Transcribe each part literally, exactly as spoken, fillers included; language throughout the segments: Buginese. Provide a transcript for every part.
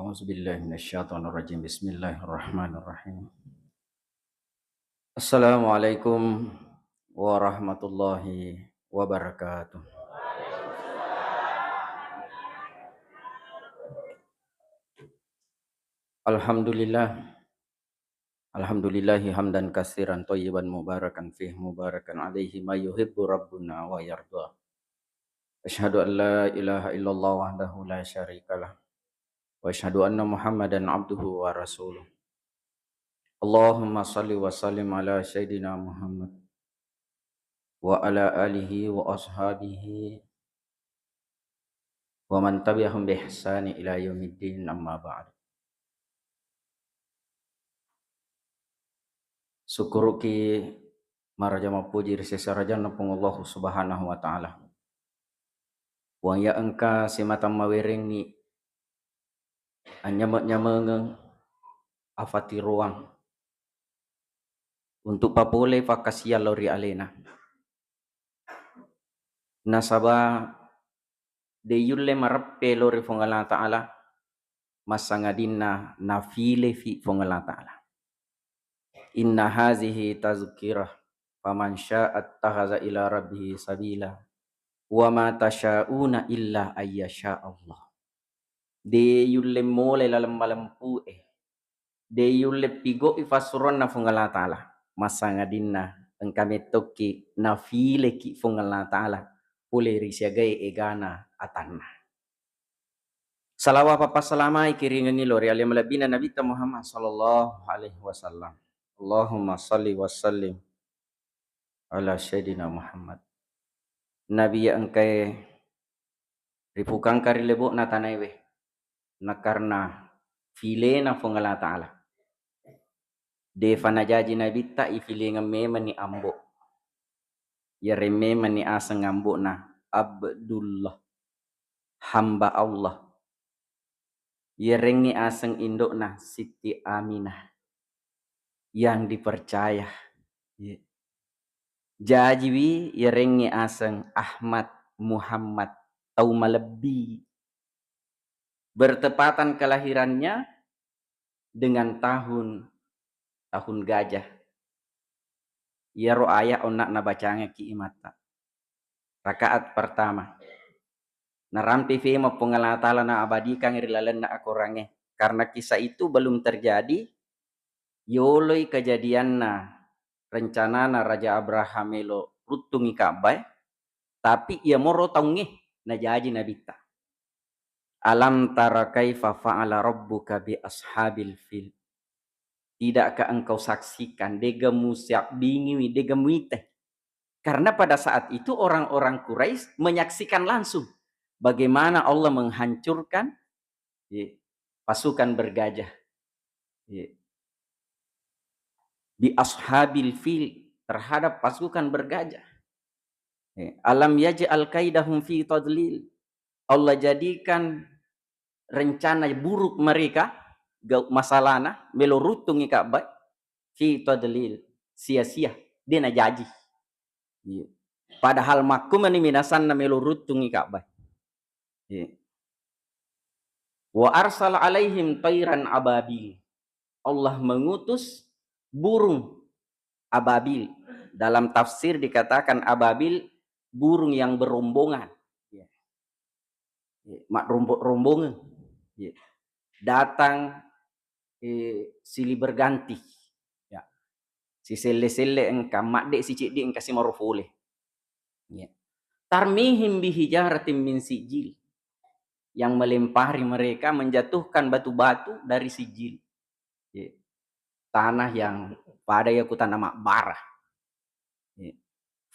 أعوذ بالله من الشيطان الرجيم. بسم الله الرحمن الرحيم. السلام عليكم ورحمة الله وبركاته. الحمد لله. الحمد لله حمدا كثيرا طيبا مباركا فيه مباركا عليه ما يحب ربنا ويرضى. أشهد أن لا إله إلا الله وحده لا شريك له. وأشهد أن محمدا عبده ورسوله. اللهم صل وسلم على سيدنا محمد وعلى آله وأصحابه ومن تبعهم بإحسان إلى يوم الدين، أما بعد. Sukkuruki maraja mappuji ri sesarajanna Puang Allahu Subhanahu wa Ta'ala. Puang iya engka simatang mawerengngi anynyame-nyamengeng afatiroang untuk papole fakkasiang lao ri alena. Nasaba de yulle mareppe lao ri Puang Allah Ta'ala, massangadinna nafilefi Puang Allah Ta'ala. Inna hazihi tazkirah, faman sya'attahaza ila rabbihi sabila, wa ma tasyauna illa ayyasha Allah. De yulle mole laleng malempu'e, de yulle pigau'i fassuronna Puang Allah Ta'ala, massangadinna engka mettokki nafileki Puang Allah Ta'ala pole ri siagae egana atanna. Salawa papassalamai kiringengngi lao ri ale malebbina Nabitta Muhammad sallallahu alaihi wasallam. Allahumma salli wa sallim ala Sayyidina Muhammad. Nabi iya engkae ripukangka ri lebo'na tanaewe, nakarna filena Puang Allah Ta'ala. Defa najaji Nabitta, ifilengeng memenni ambo. Iyareng memenni aseng ambo'na Abdullah, hamba Allah. Iyarengngi aseng indo'na Siti Aminah yang dipercaya. Ye. Jajiwi iyarengngi aseng Ahmad Muhammad, tau malebbi. Bertepatan kelahirannya dengan tahun, tahun gajah. Iyaro ayat onna nabacangekki imatta. Rakaat pertama. Narampe fema Puang Allah Ta'ala naabadikan ri lalenna akorangnge. Karena kisah itu belum terjadi, yoloi kejadianna rencanana Raja Abraham melo ruttungi Ka'bah, tapi iya moro taungnge najaji Nabitta. Alam tara kaifa fa'ala rabbuka bi ashabil fil. Tidakkah engkau saksikan, dega musiabbingiwi, dega muite. Karena pada saat itu orang-orang Quraisy menyaksikan langsung bagaimana Allah menghancurkan, ye, pasukan bergajah. Ye. Bi ashabil fil, terhadap pasukan bergajah. Ye. Alam yaj'al kaidahum fi tadlil. Allah jadikan rencana buruk mereka, gau-, masalahna, melo ruttungi Ka'bah, fi tadlil, sia-sia, de najaji. Iya. Padahal makkumani minasanna melo ruttungi Ka'bah. Iya. Wa arsala alaihim tairan ababil. Allah mengutus burung ababil. Dalam tafsir dikatakan ababil, burung yang berombongan. Ya. Ya, madrombong-rombongan. Ya. Datang, eh, silih berganti. Ya. Siselle-selle engka, madde siciddi engka simaro fole. Ya. Tarmihim bihijaratin min sijil. Yang melempari mereka, menjatuhkan batu-batu dari sijil. Ye. Tanah yang pada iya ku tanah mabbara. Ye.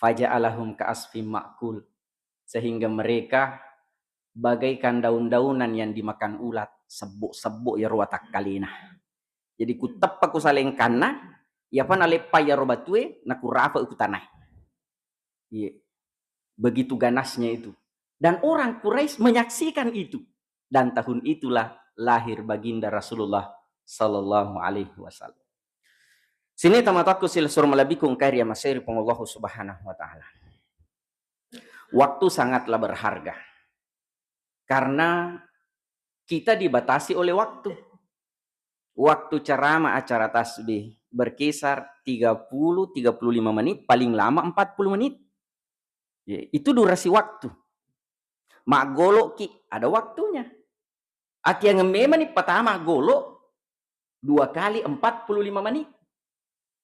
Faja'alahum ka'asfim ma'kul. Sehingga mereka bagaikan daun-daunan yang dimakan ulat, sebbo-sebbo iyaro watakkalena. Jadi kuteppa ku salengkanna, iyapa naleppa iyaro batue, nakurafa ku tanae. Iya. Begitu ganasnya itu. Dan orang Quraisy menyaksikan itu. Dan tahun itulah lahir Baginda Rasulullah sallallahu alaihi wasallam. Sini tamatakku silesur malebbiku engkai ri amaseri Puang Allahu Subhanahu wa Ta'ala. Waktu sangatlah berharga. Karena kita dibatasi oleh waktu. Waktu ceramah acara tasbih berkisar tiga puluh, tiga puluh lima menit, paling lama empat puluh menit. Ya, itu durasi waktu. Maggoloki ada waktunya. Atiangeng memang ni patama golo dua kali empat puluh lima menit.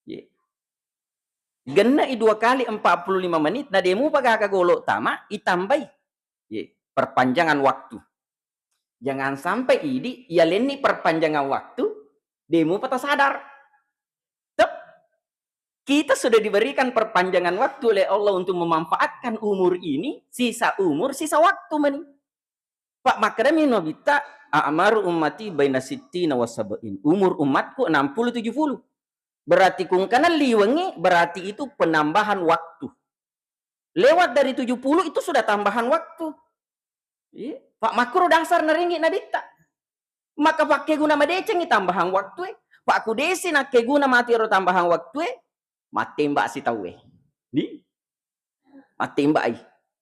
Ye. Genna i dua kali empat puluh lima menit, na demu pagaga golo tama, itambai. Ye. Perpanjangan waktu. Jangan sampai idi, yalenni perpanjangan waktu, demu pata sadar. Tep. Kita sudah diberikan perpanjangan waktu oleh Allah untuk memanfaatkan umur ini, sisa umur, sisa waktu mani. Pak, makkedami Nabitta, "A'maru ummati baina sittina wa sab'in." Umur umatku enam puluh tujuh puluh. Berarti kungkana liwengi, berarti itu penambahan waktu. Lewat dari tujuh puluh itu sudah tambahan waktu. Iya, Pak, makkuro dasar narengi Nabitta. Maka pakkeguna madecengi tambahan waktue. Pak, kudesi nakkeguna mati ero tambahan waktue, mattembak si tauwe. Di? Mattembak i.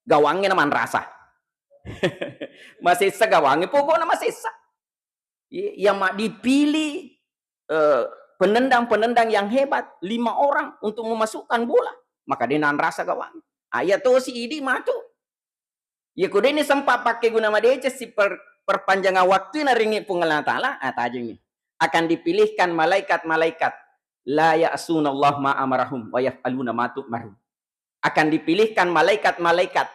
Gawangnge na manrasa. Masessa gawangnge, pokokna masessa. Iya, yang ma-, dipilih, eh, penendang-penendang yang hebat, lima orang untuk memasukkan bola. Maka de nanrasa gawang. Aya tosi idi matu. Iya, ko deni sempat pakkeguna madeceng si per-, perpanjangan waktu narengi Puang Allah Ta'ala, ah, tajengi. Akan dipilihkan malaikat-malaikat, "La ya'sunallah ma amarahum wa yaf'aluna ma tu'marun." Akan dipilihkan malaikat-malaikat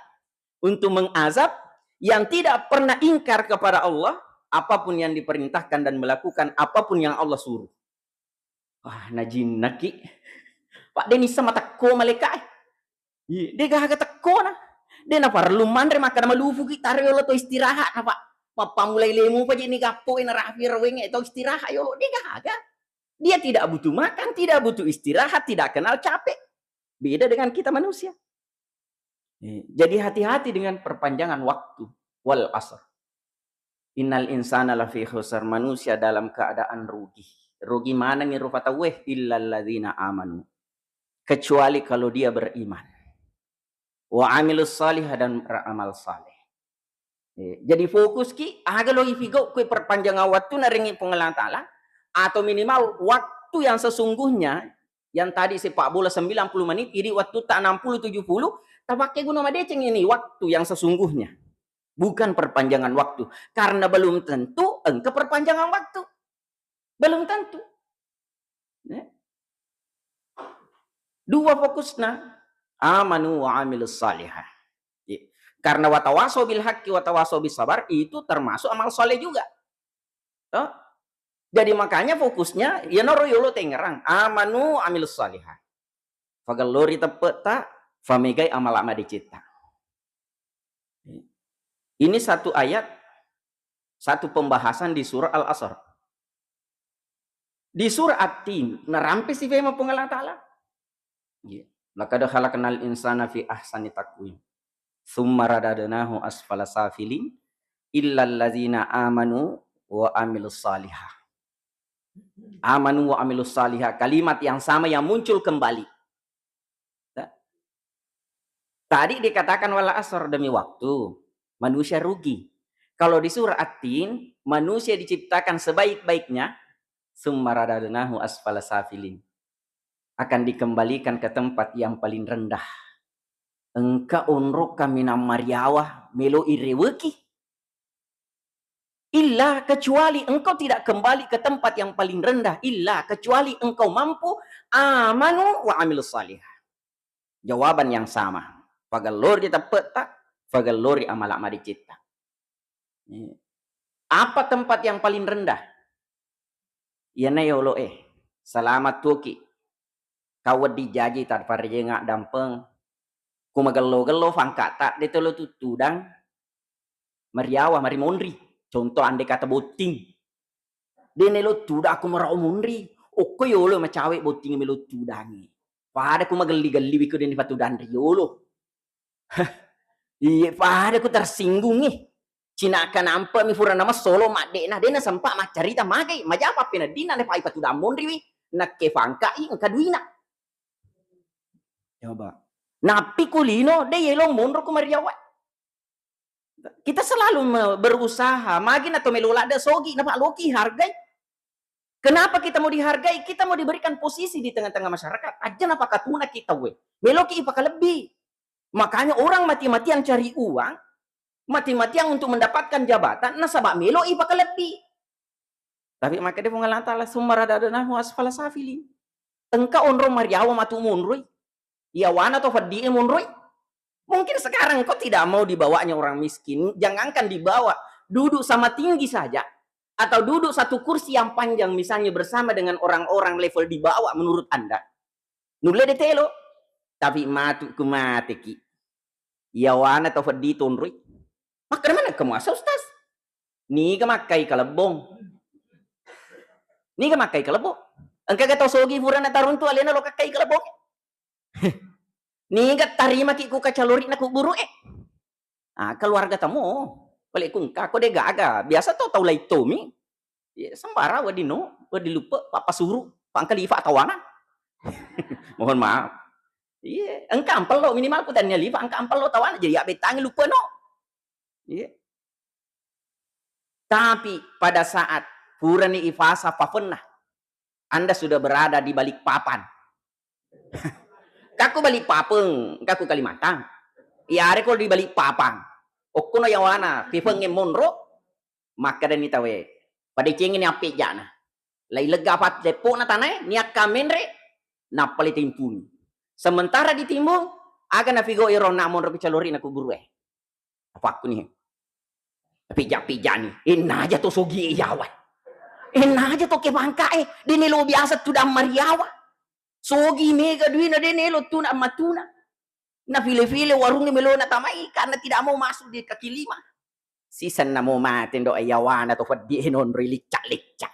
untuk mengazab yang tidak pernah ingkar kepada Allah, apapun yang diperintahkan dan melakukan apapun yang Allah suruh. Wah, najinnaki. Pak, de nissa matekko malaika e. Iya, de gaga tekkona. De naparellu manre makkeda malufuki, taro yolo to istirahat na, Pak. Mappamulai lemu paje ni gappo e narapi rawenge to istirahat yolo. De gaga. Dia tidak butuh makan, tidak butuh istirahat, tidak kenal capek. Beda dengan kita manusia. Eh, jadi hati-hati dengan perpanjangan waktu. Wal asr. Innal insana lafi khusr, manusia dalam keadaan rugi. Rugi manengngi rupa tauwe, illalladzina amanu. Kecuali kalau dia beriman. Wa amilus salihah, dan beramal saleh. Eh, jadi fokus ki, aga lo ipigau kue perpanjangan waktu narengi Puang Allah Ta'ala, atau minimal waktu yang sesungguhnya, yang tadi sepak bola sembilan puluh menit, idi wattutta enam puluh tujuh puluh, tapakke guna madeceng ini waktu yang sesungguhnya. Bukan perpanjangan waktu. Karena belum tentu engka perpanjangan waktu. Belum tentu. Ya. Dua fokusna, amanu wa amilus salihah. Ya. Karena watawasau bil haqqi watawasau bis sabar itu termasuk amal soleh juga. Toh? Jadi makanya fokusnya, ya noro yolo tengerang, amanu amilus salihah. Fagellori teppe'ta, famegai amala madecetta. Ini satu ayat, satu pembahasan di surah Al-Asr. Di surah At-Tin, narampe si fema Puang Allah Ta'ala. Iya. Laqad khalaqnal insana fi ahsani taqwim. Tsumma radadnahu asfala safilin, illalladzina amanu wa amilus salihah. Amanu wa amilus salihah, kalimat yang sama yang muncul kembali. Ya. Tadi dikatakan wal asr, demi waktu, manusia rugi. Kalau di surah At-Tin, manusia diciptakan sebaik-baiknya, tsumma radadnahu asfala safilin. Akan dikembalikan ke tempat yang paling rendah. Engka onro kaminang mariawa melo ireweki. Illa, kecuali engkau tidak kembali ke tempat yang paling rendah. Illa, kecuali engkau mampu, amanu wa amilus salihah. Jawaban yang sama. Fagellori teppe'ta, fagellori amala madecetta. Apa tempat yang paling rendah? Iyana yolo e, selamat tuoki. Kau wedding jaji taparejeng addampeng. Ku magello-gello fangkata de tolo tuttudang mariawa, marimonri. Contoh, andai kata botting. De nelo tudang aku merau monri. Okko yolo macawe botting melo tudangi. Pada ku magelli-gelli wiko de ni patudanri yolo. Iye, pada ku tersinggungi. Cinaka nampa mi furana massolo madde'na, de nasempa maccarita magai, majapa peneddinna, napai patudang monriwi, nakke fangkai engka duina. Coba. Nappi ku lino, de yelo monro ku mariawa. Kita selalu me-, berusaha, magi na to melo ladde sogi, napa loki hargai. Kenapa kita mau dihargai? Kita mau diberikan posisi di tengah-tengah masyarakat. Aja napakatuna kita we. Meloki ipakalebbi. Makanya orang mati-matian cari uang, mati-matian untuk mendapatkan jabatan, nasaba melo ipakalebbi. Tapi makkeda Puang Allah Ta'ala, "Summa radadnahu asfala safilin." Engka onrong mariawa matu monroi. Yawana to feddi e monroi. Mungkin sekarang engkau tidak mau dibawanya orang miskin, jangankan dibawa, duduk sama tinggi saja, atau duduk satu kursi yang panjang misalnya bersama dengan orang-orang level di bawah menurut Anda, nulle de telo. Tapi matu ku mateki. Yawana to feddi tonroi. Makkeda maneng kamu asa, Ustaz? Niga makkai kalebbong? Niga makkai kalebbong? Engka ga tau sogi purana taruntu alena lo kakkai kalebbong? Niga tarimaki ku kacalori na kuburu e? Ah, keluarga tamu. Pale ku engka ko de gaga. Biasa to tau lai tomi. Iya, sembarang wedding no, wedding lupa, pa-, pasuru, pangkalifa tawana. Mohon maaf. Iya, engka ampello minimal ku tania lifa, engka ampello tawana, jadi ya betangi lupa no. Iya. Tapi pada saat purani ifasa pafenna, Anda sudah berada di balik papan. Kaku balik papeng, kaku Kalimantan. Iyare ko di balik papang. Okkono yawana, fifengnge monro, makkedani tawe, "Padecengi ni appejjana. Lai lega pat-, leppona tanae, niakka menre, nappa le timpungi. Sementara ditimbung, aga nafigo iro na monro ku calori na kuburu e." Apakkuni? Pija-pijani. Ennaja to sogi e yawa. Ennaja to ke bangka e. De nelo biasa tudang mariawa. Sogi mega duina de nelo tuna matuna. Na file-file warungnge melona tamai karena tidak mau masuk di kaki lima. Sisenna mo mate ndo yawana to feddi e nonroi licca-licca.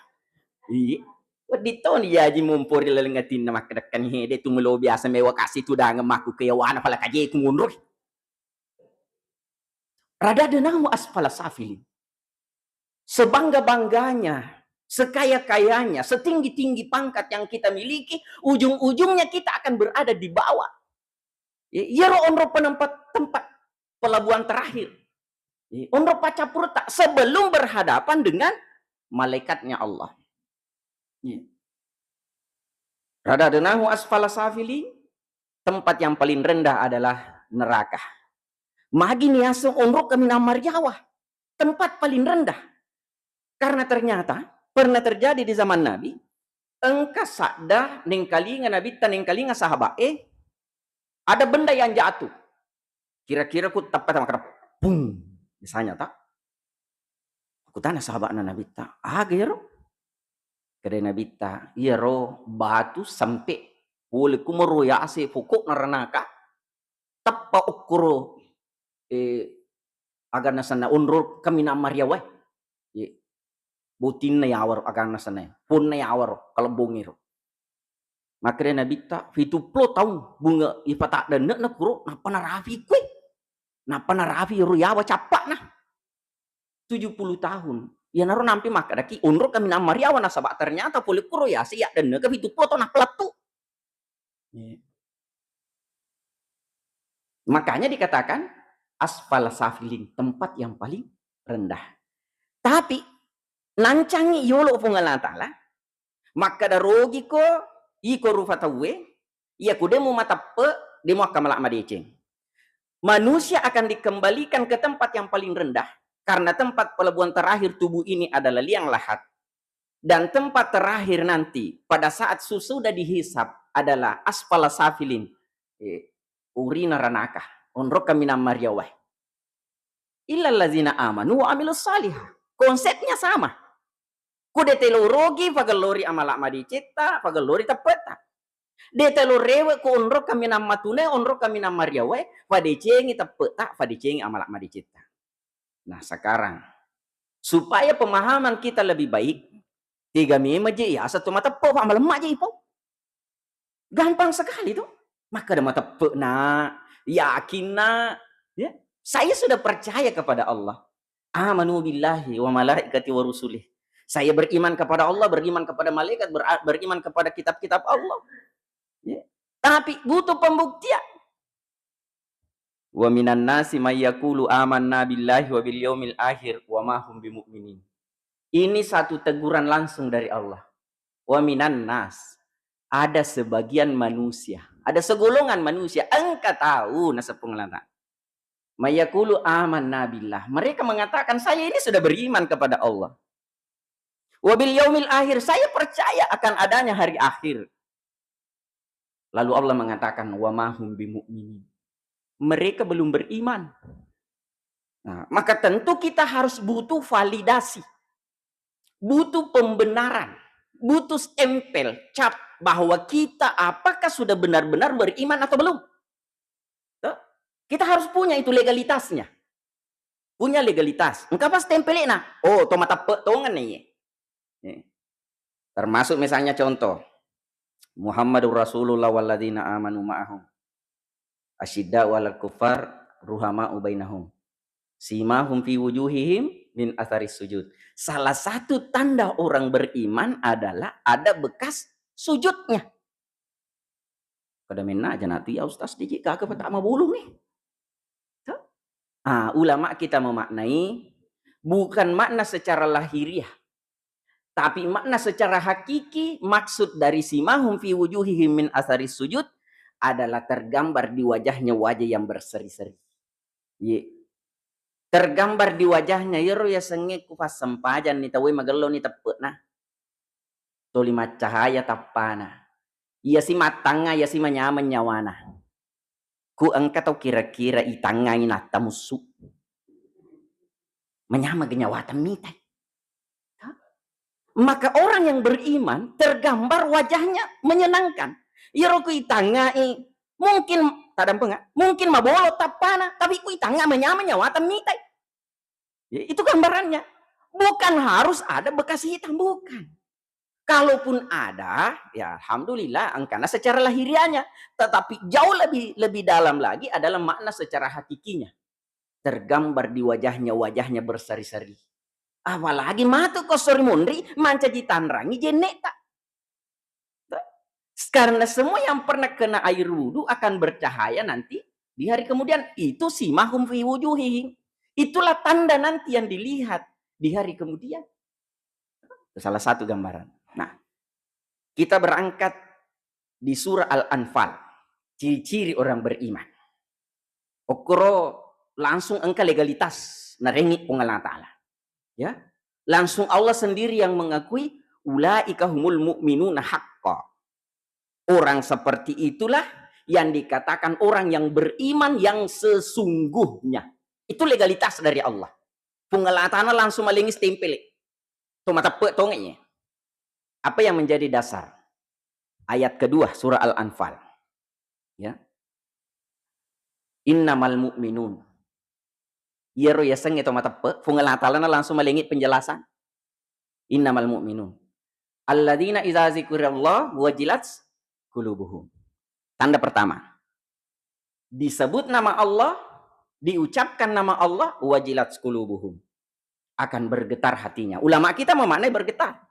Iya. Wedding toni jaji mumpori laleng atinna makkedakkani hede tu melo biasa mewa kasi tudangeng makku ke yawana pala kajeku munroi. Radadnahu asfala safilin. Sebangga-bangganya, sekaya-kayanya, setinggi-tinggi pangkat yang kita miliki, ujung-ujungnya kita akan berada di bawah. I-, iyaro onro penempat, tempat pelabuhan terakhir. I-, onro pacappuretta sebelum berhadapan dengan malaikatnya Allah. Iya. Radadnahu asfala safilin, tempat yang paling rendah adalah neraka. Magi niaseng onro kaminang mariawa, tempat paling rendah. Karena ternyata pernah terjadi di zaman Nabi, engka sadda nengkalinga Nabitta, nengkalinga sahabat e, ada benda yang jatuh. Kira-kira ku teppa tama kada, pung, misalnya ta. Aku tanya sahabatna Nabitta, "Aga iyaro?" Kedai Nabitta, "Iyaro batu sampe pole kumaro yase pokokna ranaka, tappa okkoro, eh, aganna senna onro kaminang mariawae. Eh, botinna yawaro aganna senna, ponna yawaro kalebbongngero." Makkeda Nabitta, "Fituppulo taung bunga ipataddenne'na kuro, nappa narafi kue. Nappa narafi ro yawa cappa'na." Tujuh puluh tahun. Iyanaro nampi makkedaki, "Onro kaminang mariawa, nasaba ternyata pole kuro yase yaddenneka fituppulo taung nappa lettu." Iya. Makanya dikatakan asfala safilin, tempat yang paling rendah. Tapi nancangi yolo Puang Allah Ta'ala, makkeda rogiko iko rufa tauwe, iya ku demo mateppe, demo akkamala madeceng. Manusia akan dikembalikan ke tempat yang paling rendah, karena tempat pelabuhan terakhir tubuh ini adalah liang lahat. Dan tempat terakhir nanti, pada saat sesudah dihisab, adalah asfala safilin, eh, urina ranaka, onro kaminang mariawae. Illallazina amanu wa amilus salihah. Konsepnya sama. Ku de telo rogi, fagellori amala madecetta, fagellori teppetta. De telo rewe ku onro kaminang matune, onro kaminang mariawae, fadecengi teppetta, fadecengi amala madecetta. Nah, sekarang, supaya pemahaman kita lebih baik, tega memang je yaseng to mateppe, fa malemma je ipo. Gampang sekali to. Makkeda mateppe na, yakin na, ya. Saya sudah percaya kepada Allah. Amanu billahi wa malaikati wa rusulih. Saya beriman kepada Allah, beriman kepada malaikat, ber-, beriman kepada kitab-kitab Allah. Ya. Tapi butuh pembuktian. Wa minan nasi may yaqulu amanna billahi wa bil yaumil akhir wa ma hum bimu'minin. Ini satu teguran langsung dari Allah. Wa minan nas. Ada sebagian manusia, ada segolongan manusia, engka tau naseng Puang Allah Ta'ala. May yaqulu amanna billah. Mereka mengatakan, "Saya ini sudah beriman kepada Allah. Wa bil yaumil akhir, saya percaya akan adanya hari akhir." Lalu Allah mengatakan, "Wa ma hum bimu'minin." Mereka belum beriman. Nah, maka tentu kita harus butuh validasi, butuh pembenaran, butuh stempel, cap bahwa kita apakah sudah benar-benar beriman atau belum. Toh? Kita harus punya itu legalitasnya. Punya legalitas. Engka apa stempelna? Oh, to mateppe tongeng iye. Eh. Termasuk misalnya contoh, Muhammadur Rasulullah walladzina amanu ma'ahum asyidda'u 'alal kuffar ruhama'u bainahum. Simahum fi wujuhihim min atharis sujud. Salah satu tanda orang beriman adalah ada bekas sujudnya. Kada menna aja nanti ya Ustaz, D J K ke pertama bolong nih. Toh? Ah, ulama kita memaknai bukan makna secara lahiriah, tapi makna secara hakiki, maksud dari simahum fi wujuhihim min athari sujud adalah tergambar di wajahnya wajah yang berseri-seri. Ye. Tergambar di wajahnya, iyaro yasengnge ku passempajang ni tauwe magello ni teppe'na. Toli maccahaya tappana. Iyasi mattangnga, iyasi manyameng nyawana. Ku engka tau kira-kira itangngangi natta mussu. Manyameng nyawata mitai. Hah? Maka orang yang beriman tergambar wajahnya menyenangkan. Iyaro ku itangngai, mungkin tadampeng, mungkin mabolo tappana, tapi ku itangnga manyameng nyawata mitai. Ya, itu gambarannya. Bukan harus ada bekas hitam, bukan. Kalaupun ada, ya alhamdulillah, engkana secara lahiriahnya. Tetapi jauh lebih, lebih dalam lagi adalah makna secara hakikinya. Tergambar di wajahnya, wajahnya berseri-seri. Apalagi matu ko sori monri mancaji tanrangi jenneta. Karena semua yang pernah kena air wudhu akan bercahaya nanti di hari kemudian. Itu simahum fi wujuhihim. Itulah tanda nanti yang dilihat di hari kemudian. Salah satu gambaran. Nah, kita berangkat di surah Al-Anfal. Ciri-ciri orang beriman. Okkoro langsung engka legalitas narengi Puang Allah Ta'ala. Ya, langsung Allah sendiri yang mengakui, "Ulaika humul mu'minuna haqqa." Orang seperti itulah yang dikatakan orang yang beriman yang sesungguhnya. Itu legalitas dari Allah. Puang Allah Ta'ala langsung malengi stempel. To mateppe tongeng. Apa yang menjadi dasar? Ayat kedua surah Al-Anfal. Ya. Innamal mu'minun. Iyaro yasengnge to mateppe, Puang Allah Ta'ala na langsung malengi penjelasan. Innamal mu'minun alladzina idza dzikirallah wajilat qulubuhum. Tanda pertama, disebut nama Allah, diucapkan nama Allah, wajilat qulubuhum, akan bergetar hatinya. Ulama kita memaknai bergetar.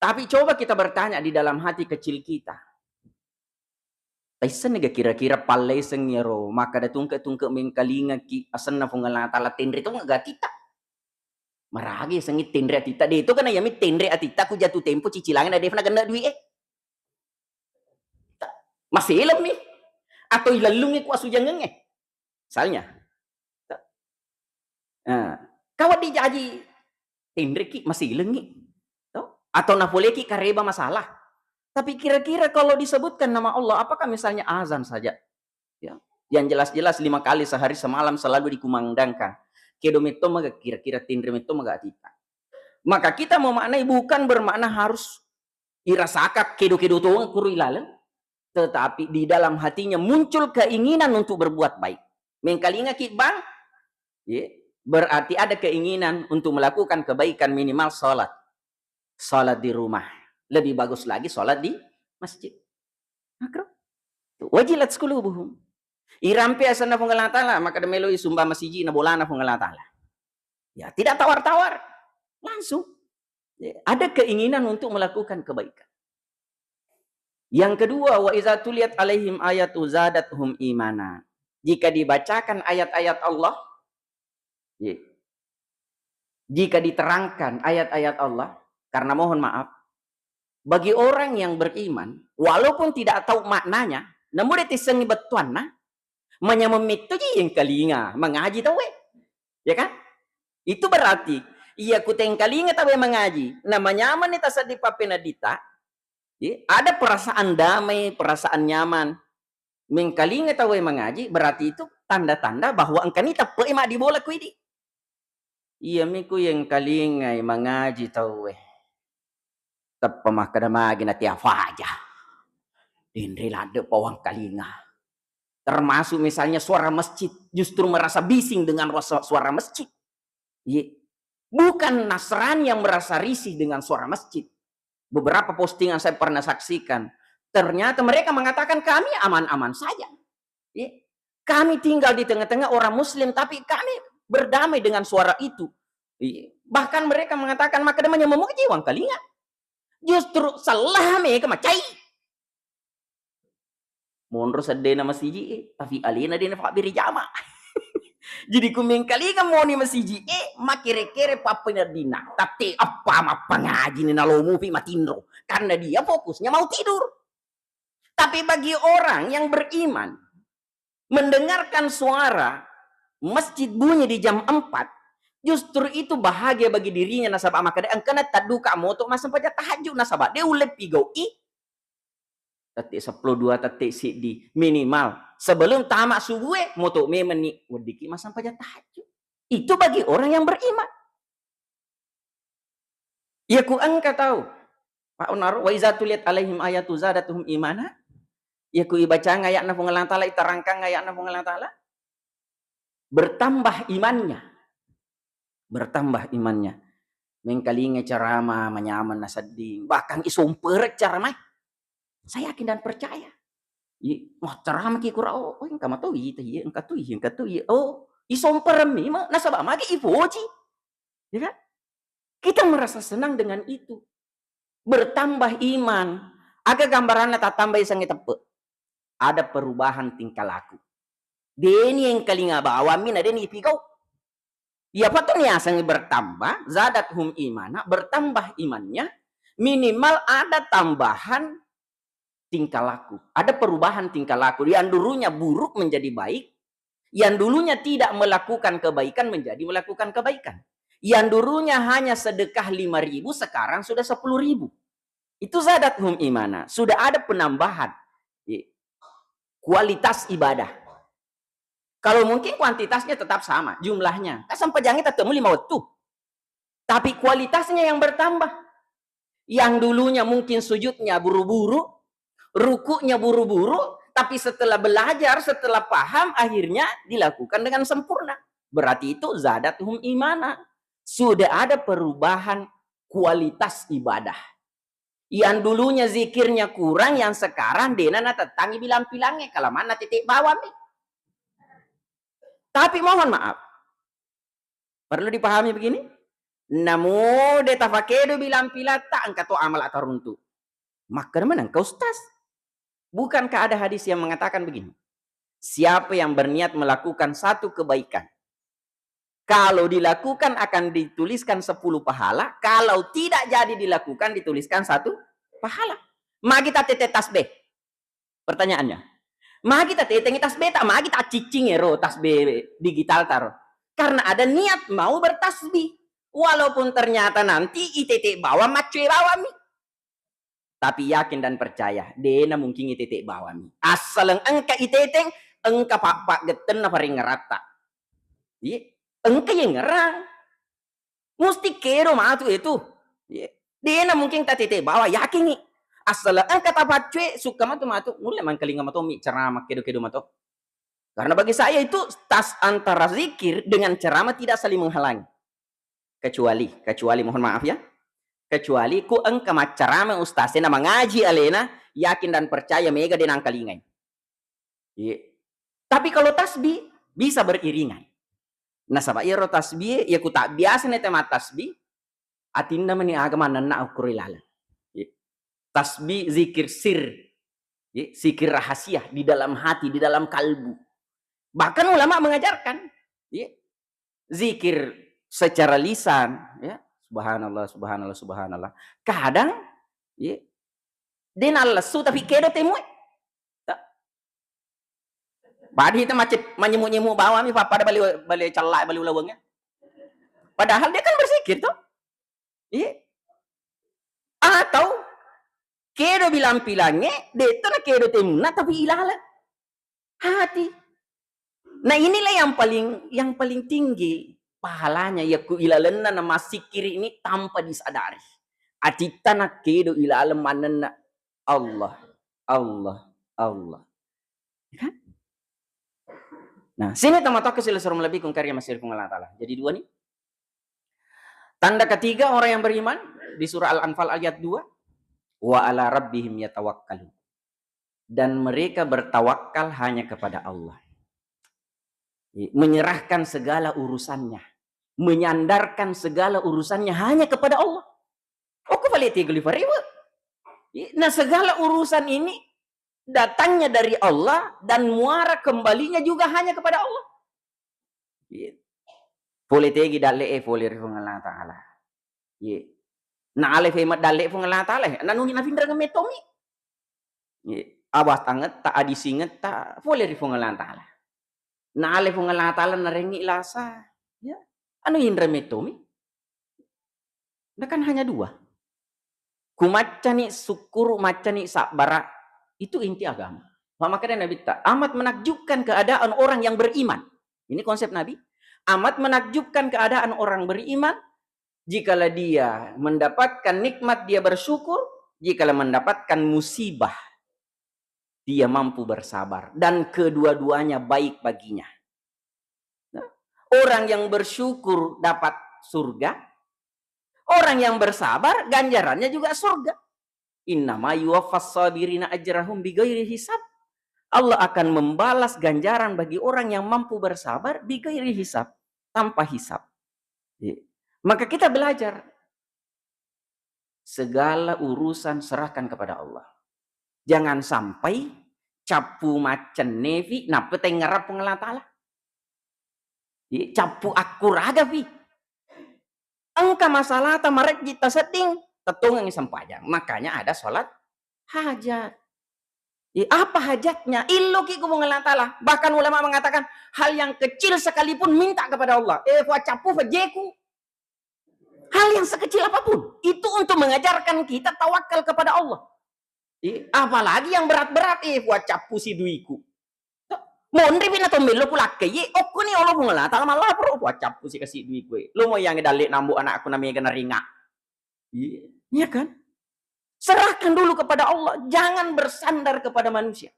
Tapi coba kita bertanya di dalam hati kecil kita. Taisseng ga kira-kira pallaiseng iyaro makkada tungke-tungke mengkalingaki asenna Puang Allah Ta'ala, tenre tongeng ga atitta. Maragi sengngi tenre atitta, de to kana iyami tenre atitta ku jatuh tempo cicilangi na de'na genne dui'e. Maselemmi atau ilellungngi ku asujangengnge. Misalnya, nah, kawedding jaji tenreki, masilengngi, to? Atau napoleki kareba masalah. Tapi kira-kira kalau disebutkan nama Allah, apakah misalnya azan saja? Ya, yang jelas-jelas lima kali sehari semalam selalu dikumandangkan. Kedo metto maga kira-kira tenre metto maga atitta. Maka kita memaknai bukan bermakna harus irasaka kedo-kedo tongeng kuru ilaleng, tetapi di dalam hatinya muncul keinginan untuk berbuat baik. Mengkalingaki bang, ye, berarti ada keinginan untuk melakukan kebaikan, minimal sholat. Sholat di rumah. Lebih bagus lagi sholat di masjid. Makro. Wajilat qulubuhum. Irampe asenna Puang Allah Ta'ala, maka de meloi sumba masiji na bolana Puang Allah Ta'ala. Ya, tidak tawar-tawar. Langsung. Ya, ada keinginan untuk melakukan kebaikan. Yang kedua, wa iza tuliyat alaihim ayatu zadathum imana. Jika dibacakan ayat-ayat Allah, ye, jika diterangkan ayat-ayat Allah, karena mohon maaf, bagi orang yang beriman, walaupun tidak tahu maknanya, namun dia tisengi bettuanna, manyameng metto ji engkalinga mangaji tauwe. Ya kan? Itu berarti, iya ku tengkalinga tauwe mangaji, na manyameng ni tasedding pappeneddita, ye, ada perasaan damai, perasaan nyaman. Mengkalinga tauwe mangaji, berarti itu tanda-tanda bahwa engkani teppe'i maddibola ku idi. Iyami ku yengkalingai mangaji tauwe. Teppa makkeda magi na tea faja. Denre ladde pawang kalinga. Termasuk misalnya suara masjid, justru merasa bising dengan rasa-, suara masjid. Ye. Bukan Nasrani yang merasa risih dengan suara masjid. Beberapa postingan saya pernah saksikan. Ternyata mereka mengatakan, "Kami aman-aman saja. Ye. Kami tinggal di tengah-tengah orang Muslim, tapi kami berdamai dengan suara itu." Ye. Bahkan mereka mengatakan, "Maka dia memuji wang kalinga." Justru salah mega macai. Monro seddena masiji'e, tapi alena dena fabbere jama. Jadi ku mengkalinga moni masiji'e, makkere-kere pappeneddinna. Tapi apa mappangaji ni nalomupi matinro. Karena dia fokusnya mau tidur. Tapi bagi orang yang beriman, mendengarkan suara masjid bunyi di jam empat, justru itu bahagia bagi dirinya nasaba makkeda engkana tadduka moto massempajang tahajud nasaba de ulle pigau'i. Tette seppulo dua, tette siddi minimal. Sebelum tama subue, moto memenni weddiki massempajang tahajud. Itu bagi orang yang beriman. Iya ku engka tau, Pak Unaro, "Wa iza tuliyat alaihim ayatu zadatuhum imana." Iya ku ibacang ayatna Puang Allah Taala, iterangkan ayatna Puang Allah Taala, bertambah imannya. Bertambah imannya. Mengkalinga ceramah, manyameng nasedding. Bahkan isompereng ceramah. Saya yakin dan percaya. I, wah, ceramah ki kura, oh, oh, engka mato ita, iya, engka tu, iya, engka tu, iya. Oh, isompereng mi, ma-, nasaba magi ipoji. Ya kan? Kita merasa senang dengan itu. Bertambah iman. Aga gambaranna tattamba isengnge teppe? Ada perubahan tingkah laku. Deni engkalinga bawammi na deni ipigau. Iyapa tu niasengnge bertambah, zadathum imana, bertambah imannya, minimal ada tambahan tingkah laku. Ada perubahan tingkah laku. Yang dulunya buruk menjadi baik, yang dulunya tidak melakukan kebaikan menjadi melakukan kebaikan. Yang dulunya hanya sedekah lima ribu, sekarang sudah sepuluh ribu. Itu zadathum imana. Sudah ada penambahan. Ye. Kualitas ibadah. Kalau mungkin kuantitasnya tetap sama, jumlahnya. Kan sempajangnya tetap lima waktu. Tapi kualitasnya yang bertambah. Yang dulunya mungkin sujudnya buru-buru, rukuknya buru-buru, tapi setelah belajar, setelah paham, akhirnya dilakukan dengan sempurna. Berarti itu zadathum imana. Sudah ada perubahan kualitas ibadah. Yang dulunya zikirnya kurang, yang sekarang dena natettangi bilang-pilangnya, kalamanna tete bawammi. Tapi mohon maaf, perlu dipahami begini, namo de tafakedo bilang pilatta, engka to amala taruntu. Makkeda mana engka ustaz? Bukankah ada hadis yang mengatakan begini? Siapa yang berniat melakukan satu kebaikan, kalau dilakukan akan dituliskan sepuluh pahala, kalau tidak jadi dilakukan dituliskan satu pahala. Magi tatete tasbih? Pertanyaannya, magi tatetengi tasbih, tak magi tacciccingi ero tasbih digital taro. Karena ada niat mau bertasbih. Walaupun ternyata nanti itete bawang, maccue bawammi. Tapi yakin dan percaya, dena mungkin itete bawammi. Assaleng engka iteteng, engka pa-, paggettenna paringeratta. Iya, engka yengerang. Musti kedo matu itu. Iya. Dena mungkin tatete bawa, yakingi. Assaleng engka tapaccue, sukka matu matu, mulle mangkalinga matomi ceramah kedo-kedo mato. Karena bagi saya itu tas antara zikir dengan ceramah tidak saling menghalangi. Kecuali, kecuali mohon maaf ya, kecuali ku engka maccarama ustaz e na mangaji alena, yakin dan percaya mega de nangkalingai. Iya. Tapi kalau tasbih bisa beriringan. Nasaba iyaro tasbih e, iya ku tak biasa na tama tasbih, atinna meni aga manenna ukkuro ilaleng. Iya. Tasbih zikir sir. Ye, zikir rahasia di dalam hati, di dalam kalbu. Bahkan ulama mengajarkan, ya, zikir secara lisan, ya, subhanallah, subhanallah, subhanallah. Kadang, ya, de' nallesu tapi kedo temue. Ta-, padahal kita macet, manyemu-nyemu bawang mi, pappada bali, bali cella, bali ulaweng, ya. Padahal dia kan berzikir, toh. Iya. Atau kedo bilang-bilangnge, de' to na kedo temunna, tapi ilaleng hati. Nah, inilah yang paling, yang paling tinggi pahalanya, yakku ilalenna na massikkiri ini tanpa disadari. Atitta na kedo ilaleng manenna Allah, Allah, Allah. Ya kan? Nah, sini tama tokko sila suruh melebih kung karya masih Allah Ta'ala. Jadi dua nih. Tanda ketiga orang yang beriman di surah Al-Anfal ayat dua, "Wa ala rabbihim yatawakkalun." Dan mereka bertawakal hanya kepada Allah. Menyerahkan segala urusannya, menyandarkan segala urusannya hanya kepada Allah. Okko fale tega lifarewe. Nah, segala urusan ini datangnya dari Allah dan muara kembalinya juga hanya kepada Allah. Iya. Pole tegi dalle'e, pole ri Puang Allah Ta'ala. Iya. Na ale fe maddalle Puang Allah Ta'ala, nanu nafinreng mettomi. Iya. Awatangetta, adisingetta, pole ri Puang Allah Ta'ala. Na ale Puang Allah Ta'ala narengngi lasa, ya, anu inre mettomi. Nah, kan hanya dua. Ku maccani sukkuru, maccani sabbara, itu inti agama. Maka makkeda Nabitta, amat menakjubkan keadaan orang yang beriman. Ini konsep Nabi. Amat menakjubkan keadaan orang beriman, jikalau dia mendapatkan nikmat, dia bersyukur, jikalau mendapatkan musibah, dia mampu bersabar, dan kedua-duanya baik baginya. Nah, orang yang bersyukur dapat surga, orang yang bersabar ganjarannya juga surga. Innama yuwaffas sabirina ajrahum bighairi hisab. Allah akan membalas ganjaran bagi orang yang mampu bersabar bighairi hisab, tanpa hisab. Iya. Maka kita belajar, segala urusan serahkan kepada Allah. Jangan sampai cappu maccennefi nappa tengngerang Puang Allah Ta'ala. Iya, cappu akkuragafi. Engka masalata marejji tasedding, tettongengi sempajang. Makanya ada sholat hajat. Iya, apa hajatnya? Illoki ku Puang Allah Ta'ala. Bahkan ulama mengatakan, hal yang kecil sekalipun minta kepada Allah. Eh, fuaccappu fajeku. Hal yang sekecil apapun, itu untuk mengajarkan kita tawakal kepada Allah. Iya, apalagi yang berat-berat, eh, fuaccappusi duiku. Monripi na tombello ku lakkaiye, okkoni olo Puang Allah Ta'ala mallaporo, fuaccappusi kasi duiku, eh. Lo mo yang dalle nambo anakku na mega naringa. Iya, iya kan? Serahkan dulu kepada Allah, jangan bersandar kepada manusia.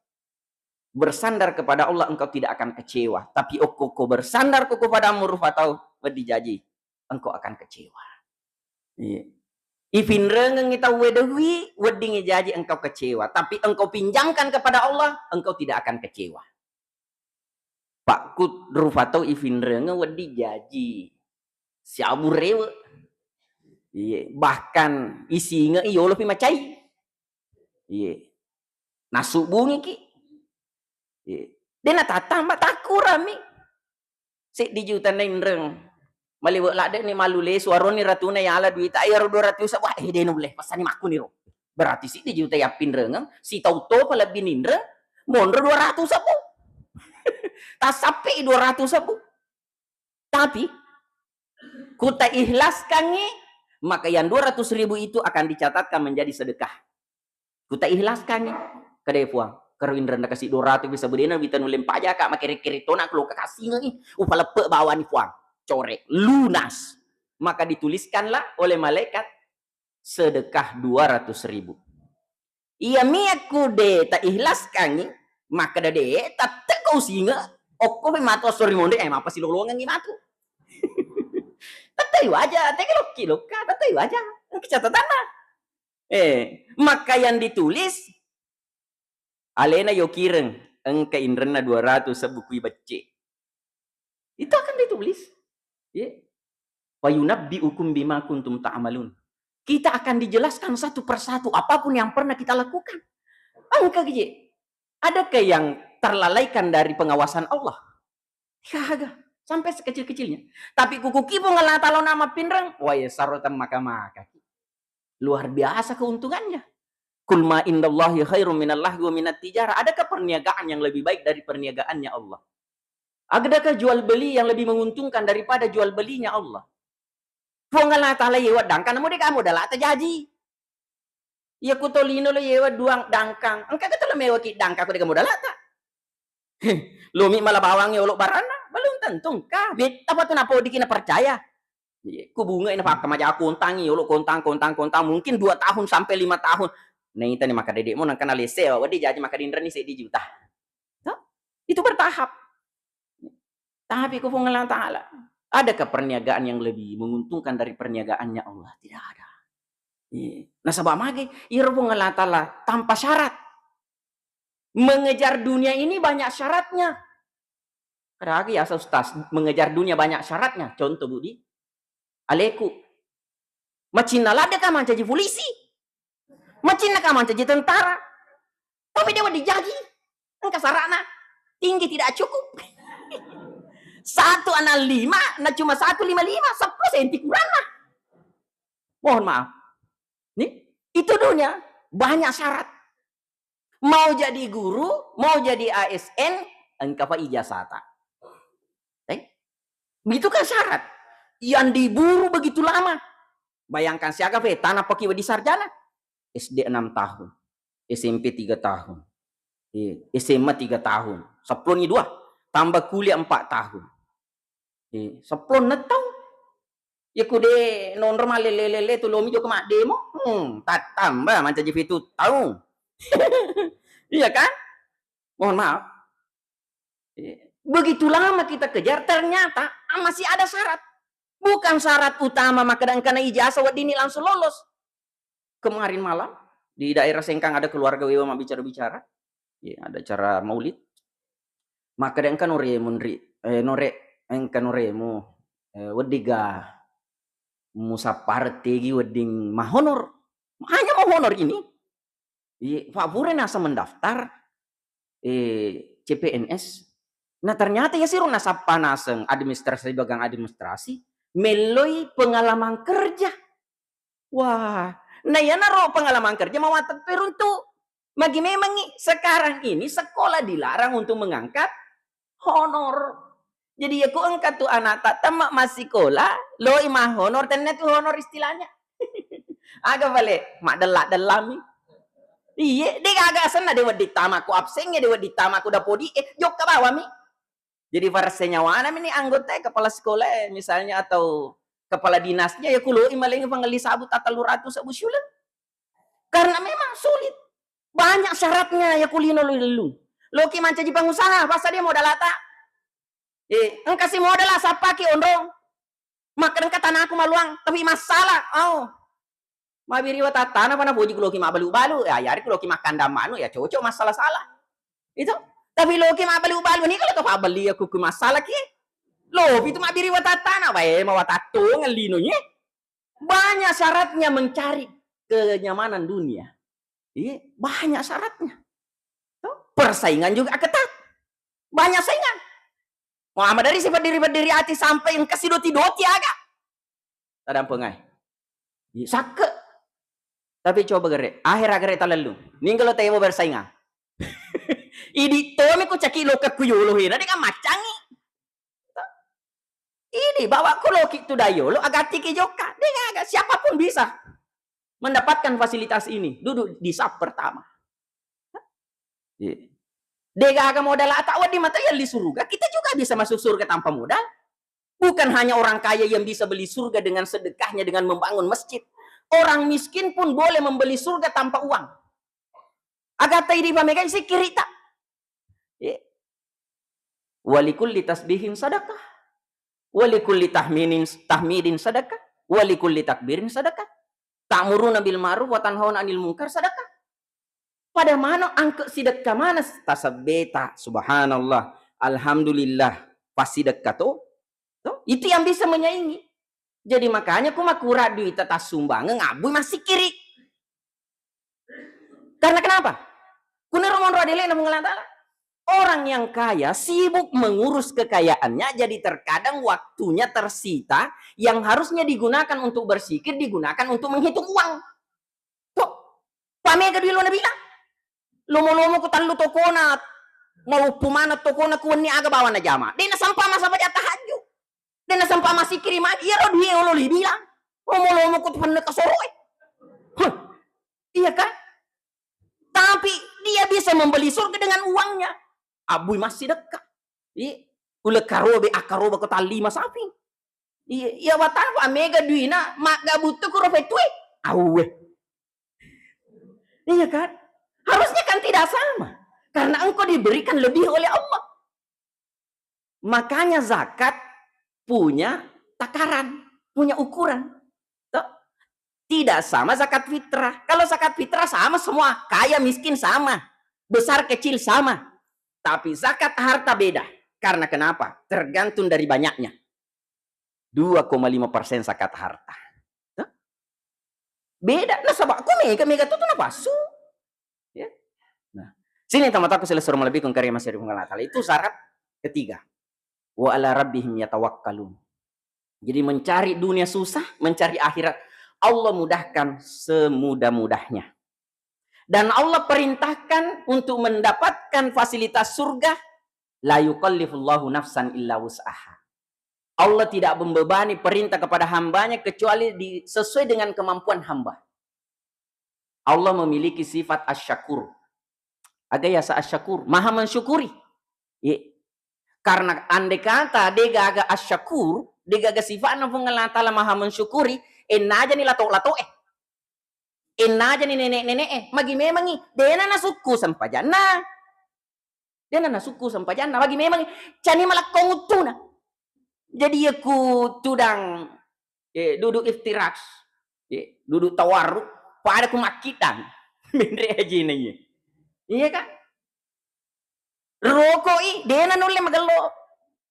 Bersandar kepada Allah, engkau tidak akan kecewa. Tapi okko ko bersandar ko kepada amuru fatau, weddi jaji, engkau akan kecewa. Iya. Ifinrengengi tauwe dewi, weddingi jaji engkau kecewa. Tapi engkau pinjamkan kepada Allah, engkau tidak akan kecewa. Pakku rufa tau ifinrengeng wedding jaji siabu rewe. Iye, bahkan isinge i yolo pi macai. Iye. Nasubungiki. Iye. De' natattamba, takkurami. Seddi juta nainreng. Maliwe' ladde' ni malu lesu, aroni ratuna yala duita, iyaro dua ratu sebbu, wah, eh, de' nulle, passani makkuniro. Berarti seddi juta yappinrengeng, sitau topa lebbi ninreng, monro dua ratu sebbu. Tassappe i dua ratu sebbu. Tapi, ku taikhlaskangngi, maka yang dua ratus ribu itu akan dicatatkan menjadi sedekah. Ku taikhlaskangngi, kedai Puang, karo inrenna kasi dua ratu bisa bedena wita nulle mpajaka, makere-kere tona ku loka kasingengi, upaleppe bawani Puang, core, lunas. Maka dituliskanlah oleh malaikat sedekah dua ratus ribu. Iya mia ku de' taikhlaskangngi, makkeda de' tatteko usinge, okko pe matu esso ri monri, eh, mappasilolongengngi matu. Tettai waja, tege lokki lokka, tettai waja. Engka catatanna. Eh, maka yang ditulis, alena yokireng, engka inrenna dua ratu sebbu kui becce. Itu akan ditulis. Ya. "Fayunabbi'ukum bima kuntum ta'malun." Kita akan dijelaskan satu persatu apapun yang pernah kita lakukan. Engka je. Adakah yang terlalaikan dari pengawasan Allah? Gaga, sampai sekecil-kecilnya. Tapi ku kuki Puang Allah Ta'ala na mappinreng, wah, iya saro temmaka-makaki. Luar biasa keuntungannya. Kul ma indallahi khairum minal lahwi wa minat tijarah. Adakah perniagaan yang lebih baik dari perniagaannya Allah? Adakah jual beli yang lebih menguntungkan daripada jual belinya Allah? Puang Allah Ta'ala yewa dangkang, namu deka modalata jaji. Iya ku tolino lo yewa duang dangkang. Engka kata lo mewaki dangkang ko deka modalata. Lomi mala bawang yolo baranna, belum tentu engka. Betta apa tu napodiki na percaya. Iya, ku bunga ina fakka maja kontang, yolo kontang, kontang, kontang. Mungkin dua tahun sampai lima tahun. Nah, ita ni maka dedek mo nangkana lese, wadi jaji maka dinreni seddi juta. Toh? Itu bertahap. Tapi ku Puang Allah Ta'ala, adakah perniagaan yang lebih menguntungkan dari perniagaannya Allah? Tidak ada. Iya. Nasaba mage, iro Puang Allah Ta'ala tanpa syarat. Mengejar dunia ini banyak syaratnya. Ada lagi ya, Ustaz, mengejar dunia banyak syaratnya. Contoh, Budi, aleku. Macinna ladde ka mancaji polisi. Macinna ka mancaji tentara. Tapi dia dijaji. Engka syaratna. Tinggi tidak cukup. Satu enam lima, na cuma satu lima lima, sepuluh senti kurangna. Mohon maaf. Nih, itu dunia banyak syarat. Mau jadi guru, mau jadi A S N, engka pa ijazahta. Eh? Begitu kan syarat. Yang diburu begitu lama. Bayangkan siaga pe, tana paki wedi sarjana. S D enam tahun, S M P tiga tahun, eh, S M A tiga tahun, sepuluh ni dua, tambah kuliah empat tahun. Eh, sepuluh na tau. Ya ku de nonro malele-lele tu lomi joko maddemo. Hmm, tattamba mancaji pitu taung. Iya kan? Mohon maaf. Eh, begitu lama kita kejar, ternyata, ah, masih ada syarat. Bukan syarat utama makkeda engkana ijazah weddinni langsung lolos. Kemarin malam di daerah Sengkang ada keluarga wewa mabbicara-bicara. Ya, ada acara maulid. Makkeda engka noremu nri, eh, nore, engka noremu, eh, weddiga musappareng tegi wedding mahonor. Hanya mau honor ini. Iya, fa pura naseng mendaftar, eh, C P N S. Nah, ternyata ya siro nasappa naseng administrasi, bagang administrasi, melloi pengalaman kerja. Wah, nah, iyanaro pengalaman kerja mawatang peruntu. Magi memangngi sekarang ini sekolah dilarang untuk mengangkat honor. Jadi, ya ku engka tu anakta temme massikola, loi mahonor, tennia tu honor istilahnya. Aga pale, maddella-dellami. Iye, de gaga asenna, de wedding tama ku abseng e, de wedding tama ku dapodi e, jokka bawami. Jadi, farse nyawana mi ni anggota e, kepala sekolah e, misalnya, atau kepala dinasnya, ya ku loi malengngi pangelli sabbu ta tellu ratu sebbu siuleng. Karena memang sulit. Banyak syaratnya ya ku lino lellung. Loki mancaji pengusaha, pasti dia modal ata. Eh, engka si modal sappaki onrong. Makkeda engka tanaku maluang, tapi masalah. Oh. Mabiri watattana pa napoji ku loki mabbalu-balu. Ya, yari ku loki makkandang manu, ya cocok masalah-salah. Itu. Tapi loki mabbalu-balu ni kalau to pabbeli ya ku, ku masalah ki. Lopi tu mabiri watattana, bae mawatattu ngelino ye. Banyak syaratnya mencari kenyamanan dunia. Iya, banyak syaratnya. Tuh, persaingan juga ketat. Banyak saingan. Muhammad dari si berdiri-berdiri ati sampai engka si doti-doti aga. Tadampengai. Iya, sakke. Tapi coba gere, akhir gere talellu. Ninggalo tewo bersaingan. Idi tomi ku caki lokka ku yolo hena de kan maccangi. Ini bawa ku loki tu dayolo, agati ki jokka. De gaga, siapapun bisa mendapatkan fasilitas ini. Duduk di saf pertama. Iya. De gaga modal ata wedding mata yelli surga, kita juga bisa masuk surga tanpa modal. Bukan hanya orang kaya yang bisa beli surga dengan sedekahnya, dengan membangun masjid. Orang miskin pun boleh membeli surga tanpa uang. Agatta idi pamegai sikkiritta. Iya. Walikulli tasbihin sadaqah. Walikulli tahminin, tahmidin sadaqah. Walikulli takbirin sadaqah. Ta'muruna bil ma'ruf wa tanhauna 'anil munkar sadaqah. Pada mano angke sidekka maneng tasebbeta, subhanallah, alhamdulillah, passidekka to. To, itu yang bisa menyaingi. Jadi makanya ku makura duita tassumbangeng abbui massikkiri. Karena kenapa? Kuniro monro adele'na Puang Allah Ta'ala. Orang yang kaya sibuk mengurus kekayaannya, jadi terkadang waktunya tersita yang harusnya digunakan untuk berzikir, digunakan untuk menghitung uang. Tuh, pamega dui lo nabilang. Lomo-lomo ku tallu tokona, maluppu maneng tokona ku wenni aga bawang najama. De' nasempa massempajang tahajud. De' nasempa massikkiri magi, iyaro dui olo libilang. Lomo-lomo ku penne kasoroe. Huh. Iya kan? Tapi dia bisa membeli surga dengan uangnya. Abbui massidekka. Iya. Ulekkarobe, akkaroba ko tallima sapi. Iya, iya, watang pa mega duina, magga buttu kuro fettue. Auwe. Iya kan? Harusnya kan tidak sama. Karena engkau diberikan lebih oleh Allah. Makanya zakat punya takaran, punya ukuran. Toh? Tidak sama zakat fitrah. Kalau zakat fitrah sama semua, kaya miskin sama, besar kecil sama. Tapi zakat harta beda. Karena kenapa? Tergantung dari banyaknya. Dua koma lima persen zakat harta. Toh? Beda. Nasaba ko mega, mega tu, tu napasu. Ya. Nah, sini teman-teman silessureng malebbiku karya masih Allah Ta'ala. Itu syarat ketiga. Wa ala rabbihim yatawakkalun. Jadi mencari dunia susah, mencari akhirat Allah mudahkan semudah-mudahnya. Dan Allah perintahkan untuk mendapatkan fasilitas surga, la yukallifullahu nafsan illa wus'aha. Allah tidak membebani perintah kepada hambanya kecuali di, sesuai dengan kemampuan hamba. Allah memiliki sifat asyakur. Aga yasa asyakur, maha mensyukuri. Ye. Karena andai kata degaga asyakur, degaga sifatna Puang Allah Ta'ala maha mensyukuri, ennajani lato-latoe. Ennajani nenek-nenek e, magi memangi, dena nasukku sempajanna. Dena nasukku sempajanna, magi memangi, cani malakkong uttuna. Jadi iya ku tudang, eh, duduk iftiraks, eh, duduk tawarruk, pada ku makkitang. Menre ajina iya. Iya kan? Rokoi, dena nulle magello.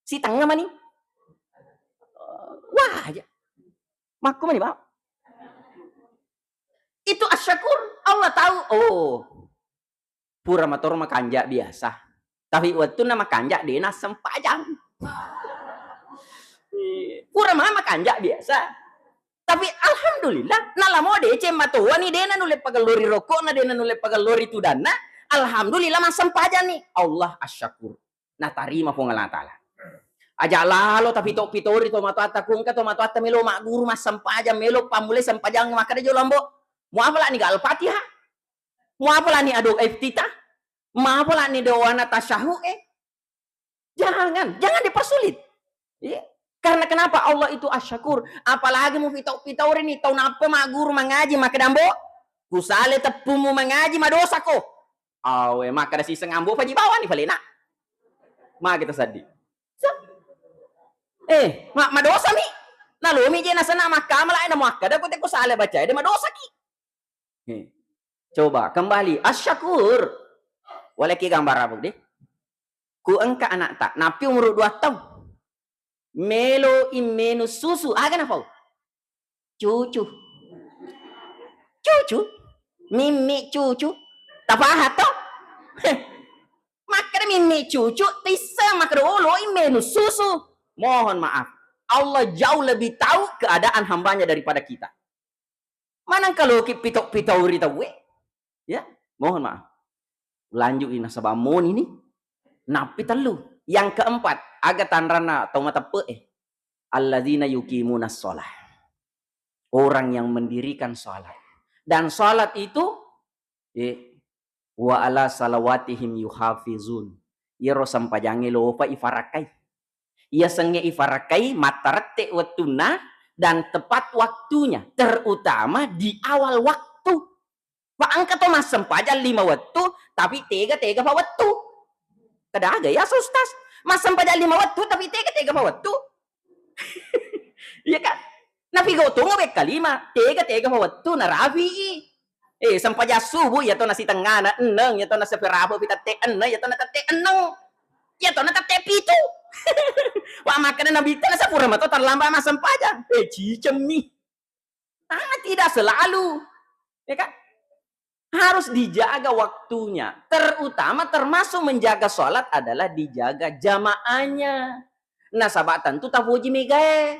Sitengnga mani. Wah, aja. Makku mani, Pak. Itu asyakur, Allah tahu. Oh, pura matoro makanja biasa. Tapi wettunna makanja dena sempajang. Pura ma makanja biasa. Tapi alhamdulillah, nalamo deceng matoani dena nulle pagellori rokokna, dena nulle pagellori tudanna. Alhamdulillah massempajang ni. Allah asyakur. Natarima Puang Allah Ta'ala. Aja lalo tapito-pitori tomatoatta, ku engka tomatoatta melo magguru massempajang, melo pammulai sempajang, makkeda jolo ambo, muapalani ga Al-Fatihah? Muapalani ado iftitah? Muapalani doana tasyahud e? Jangan, jangan dipersulit. Iya. Karena kenapa? Allah itu asyakur. Apalagi mufito-pitori ni, tau nappa magguru mangaji, makkeda ambo, kusale teppumu mangaji, madosako. Awe, makkeda siseng ambo faji bawani falena. Ma kita seddi. Eh, ma-, madosa mi. Nalomi je nasena makkamala, eh, namuakkeda ko teko sale baca, de madosaki. Eh, coba kembali. Asyakur. Waleki gambar apa deh? Ku engka anakta, nappi umur dua tahun. Melo immenu susu, aga nafau? Cucu. Cucu? Mimmi cucu? Tapaha to? Makkeda mimmi cucu, tissa makkeda olo immenu susu. Mohon maaf, Allah jauh lebih tahu keadaan hambanya daripada kita. Maneng kaloki pito-pito ri tauwe. Ya, mohon maaf. Lanjut ini nasaba moni ni. Nappi tellu. Yang keempat, aga tanranna tau mateppe e. Alladzina yuqimuna shalah. Orang yang mendirikan salat. Dan salat itu, eh, wa ala salawatihim yuhafizun. Iyaro sempajangnge lopa ifarakai. Iya sengnge ifarakai mattarette wettunna dan tepat waktunya, terutama di awal waktu. Pa engka to massempajang lima wettu, tapi tega-tega pa wettu. Kada aga ya, Ustaz. Massempajang lima wettu, tapi tega-tega pa wettu. Iya kan? Nafigo tonga wekka lima, tega-tega pa wettu, narafi'i. Eh, sempajang subuh, iya to nasitengngana enneng, iya to naseperapo pi tette enneng, iya to natette enneng. Iya to natette pitu. Wa makkeda Nabitta, nasapura mato terlambat massempajang. Eh, cicemmi. Karena tidak selalu. Ya kan? Harus dijaga waktunya. Terutama termasuk menjaga sholat adalah dijaga jamaahnya. Nasaba tentu tapoji megae.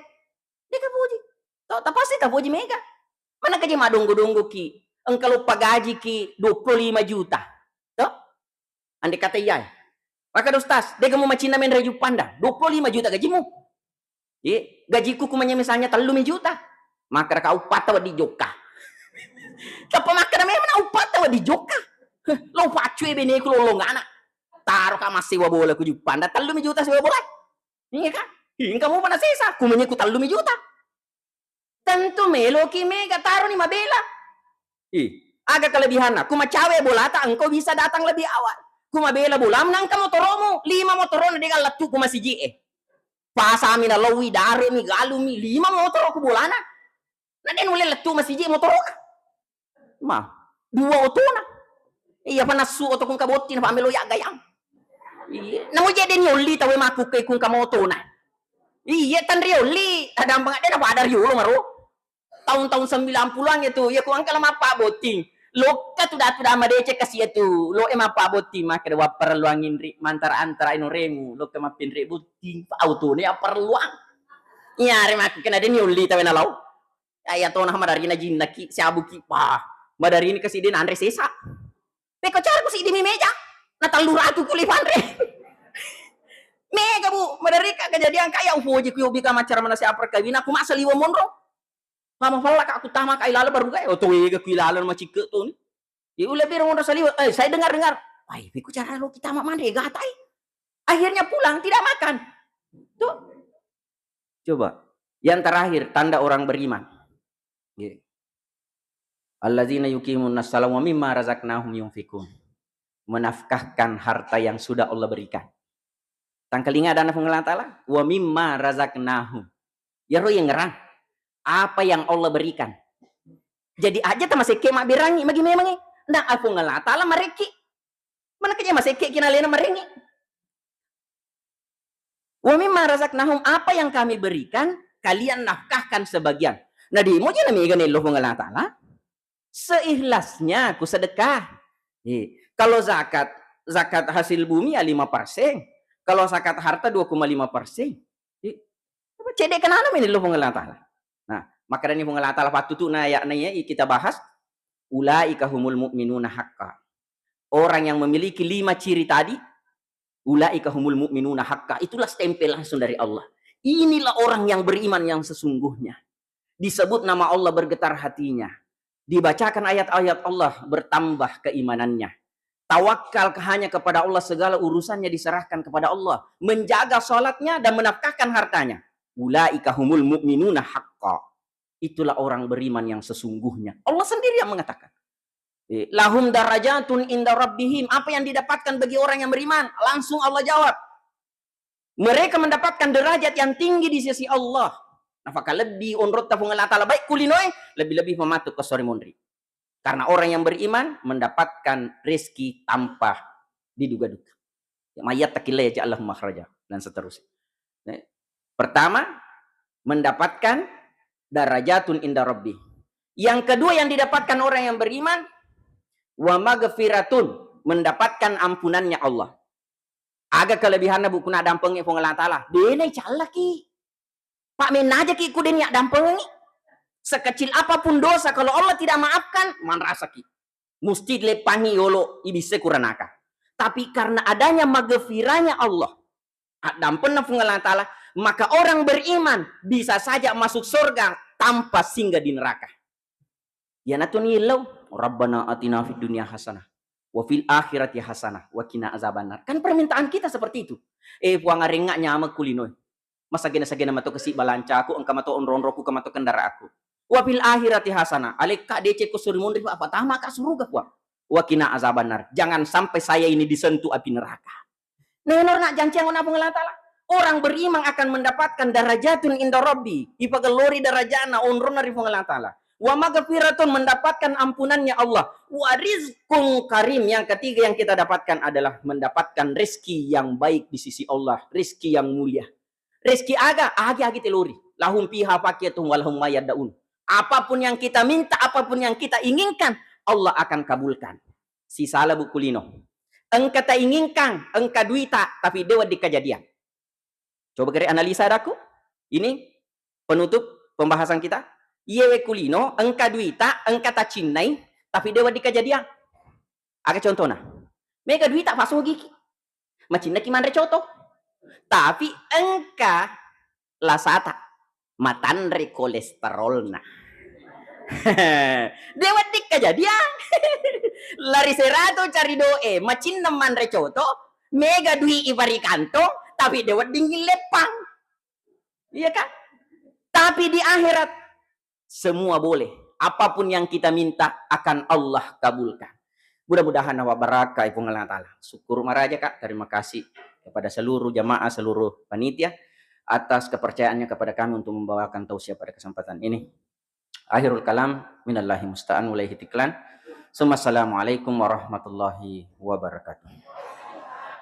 Deka poji. To, tapasti tapoji mega. Mana kaji madonggo-donggo ki? Engka lo pagaji ki dua puluh lima juta. To? Andai kata iya. Maka Ustaz, deka mu macinna menre Juppanda. Dua puluh lima juta gajimu. Iya, gajiku kumanya misalnya tellu mi juta. Maka raka upatta wedding jokka. Tappa makkeda memang upatta wedding jokka. Lo paccu e beneku lolongana. Taro ka massewa bola ku Juppanda, tellu mi juta sewa bola. Iya kan? Engka mupa nasesa, kumanya ku tellu mi juta. Tentu meloki mega taroni mabela. Ih, aga kelebihanna? Ku macawe bolata engkau bisa datang lebih awal. Ku mabela bolam nangka motoromu, lima motorona de lettu ku masiji e. Pasami na lowi, daremi, galumi, lima motoro ku bolana. Na de nulle lettu masiji motoro. Ma, dua otona. Iya, panassu oto kungka botti na pamelo ya gayang. Iya, namo je de ni olli tawe makukke kungka motona. Iya, tanri olli, tadampeng de na pada riolo maro. Tahun-tahun sembilan puluhan itu, ya ku engka la mappa botting. Lokka tu datu dama decek kasi itu, lo e mappa botting, maka de wapparelluang inri, mantara-antara ino remu, lokka mappinri botting, autona ya parelluang. Iya, re makukke na de ni olli tawe na lau. Iya tona madarina jinnaki, siabuki, wah, madarini kasi de nanre sesa. Pekko caraku siddi mi meja, na tellu ratu kuli panre. Mega, Bu, madarika kejadian kaya upoji ku yobi ka maccara manase perkawina, ku masa liwa monro. Mama falla ka aku tama ka ilala baru gaya, oto wega ku ilala macikke tu ni. Ya, ulebbi ro monro saliwa, eh, saya dengar-dengar. Wah, pekko cara lo kita manre gatai. Akhirnya pulang, tidak makan. Tuh. Coba, yang terakhir, tanda orang beriman. Iya. Allazina yuqimunas shalata wa mimma razaqnahum yunfiqun. Menafkahkan harta yang sudah Allah berikan. Tangkalinga adanna Puang Allah Ta'ala, "Wa mimma razaqnahum." Yaro yang ngerang. Apa yang Allah berikan. Jadi aja tamasekke mabberangi, magi memangi. Ndang Puang Allah Ta'ala marekki. Mana kaja masekke kina lena marengi. "Wa mimma razaqnahum," apa yang kami berikan, kalian nafkahkan sebagian. Nah, di moja na mega nello Puang Allah Ta'ala, seikhlasnya ku sedekah. Eh, kalau zakat, zakat hasil bumi ya lima persen. Kalau zakat harta dua koma lima persen. Eh, apa cedde kenana mi nello Puang Allah Ta'ala. Nah, makanya Puang Allah Ta'ala pattutu na ya, na ya, kita bahas, "Ulaika humul mu'minuna haqqa." Orang yang memiliki lima ciri tadi, "Ulaika humul mu'minuna haqqa." Itulah stempel langsung dari Allah. Inilah orang yang beriman yang sesungguhnya. Disebut nama Allah, bergetar hatinya. Dibacakan ayat-ayat Allah, bertambah keimanannya. Tawakal hanya kepada Allah, segala urusannya diserahkan kepada Allah. Menjaga salatnya dan menafkahkan hartanya. "Ulaika humul mu'minuna haqqa." Itulah orang beriman yang sesungguhnya. Allah sendiri yang mengatakan. Eh, "Lahum darajatun inda rabbihim." Apa yang didapatkan bagi orang yang beriman? Langsung Allah jawab. Mereka mendapatkan derajat yang tinggi di sisi Allah. Nafakalebbi onrotta Puang Allah Ta'ala, baik kulinoe, lebih-lebih pematu ke sore monri. Karena orang yang beriman mendapatkan rezeki tanpa diduga-duga. Ya, mayat takilla ya, Allahumma khraja, dan seterusnya. Nah, pertama, mendapatkan darajatun inda rabbi. Yang kedua yang didapatkan orang yang beriman, wa magfiratun, mendapatkan ampunannya Allah. Aga kelebihanna, Bu, ku naddampengngi Puang Allah Ta'ala? De naicallaki. Pak, mennajaki ku de niaddampengengi. Sekecil apapun dosa, kalau Allah tidak maafkan, manrasaki. Musti leppangi yolo ibisse kuranaka. Tapi karena adanya magfirahnya Allah, addampenna Puang Allah Ta'ala, maka orang beriman bisa saja masuk surga tanpa singgah di neraka. Iyanatu ni yellau, "Rabbana atina fid dunya hasanah, wa fil akhirati hasanah, wa qina azabannar." Kan permintaan kita seperti itu. "Eh, Puang, arengnga nyameng kulinoe. Masagena-sagena mato kasi balancaku, engka mato onro-onroku, engka mato kendaraanku. Wa fil akhirati hasanah." Alekka decekko suri monri, Pak, patama ka suruga, Puang. "Wa qina azabannar." Jangan sampai saya ini disentuh api neraka. Nenor nak janciang na Puang Allah Ta'ala. Orang beriman akan mendapatkan darajatun inda Rabbi. Ipagellori darajana onrona ri Puang Allah Ta'ala. Wa magfiratun, mendapatkan ampunannya Allah. Wa rizqun karim. Yang ketiga yang kita dapatkan adalah mendapatkan rezeki yang baik di sisi Allah. Rezeki yang mulia. Rezeki aga? Agi-agi telori. "Lahum fiha fakihatun wa lahum ma yaddaun." Apapun yang kita minta, apapun yang kita inginkan, Allah akan kabulkan. Sisala, Bu, kulino. Engka tainginkan, engka duita, tapi de' wedding kajadian. Coba kere analisa, daku. Ini penutup pembahasan kita. Iye we kulino, engka duita, engka tacinnai, tapi de' wedding kajadian. Aga contona? Mega duita, pasogiki. Macinnaki manre coto. Tapi engka lasata, matanre kolesterolna. De' wedding kajadian. Lari serato cari doe, macinna manre coto, mega dui ipari kantong, tapi de' wedding illeppang. Iya kan? Tapi di akhirat, semua boleh. Apapun yang kita minta akan Allah kabulkan. Mudah-mudahan nawa barakah, Puang Allah Ta'ala. Syukur maraja, Kak. Terima kasih kepada seluruh jamaah, seluruh panitia atas kepercayaannya kepada kami untuk membawakan tausiah pada kesempatan ini. Akhirul kalam, minallahi musta'an, walaihi tiklan. Summa assalamualaikum warahmatullahi wabarakatuh.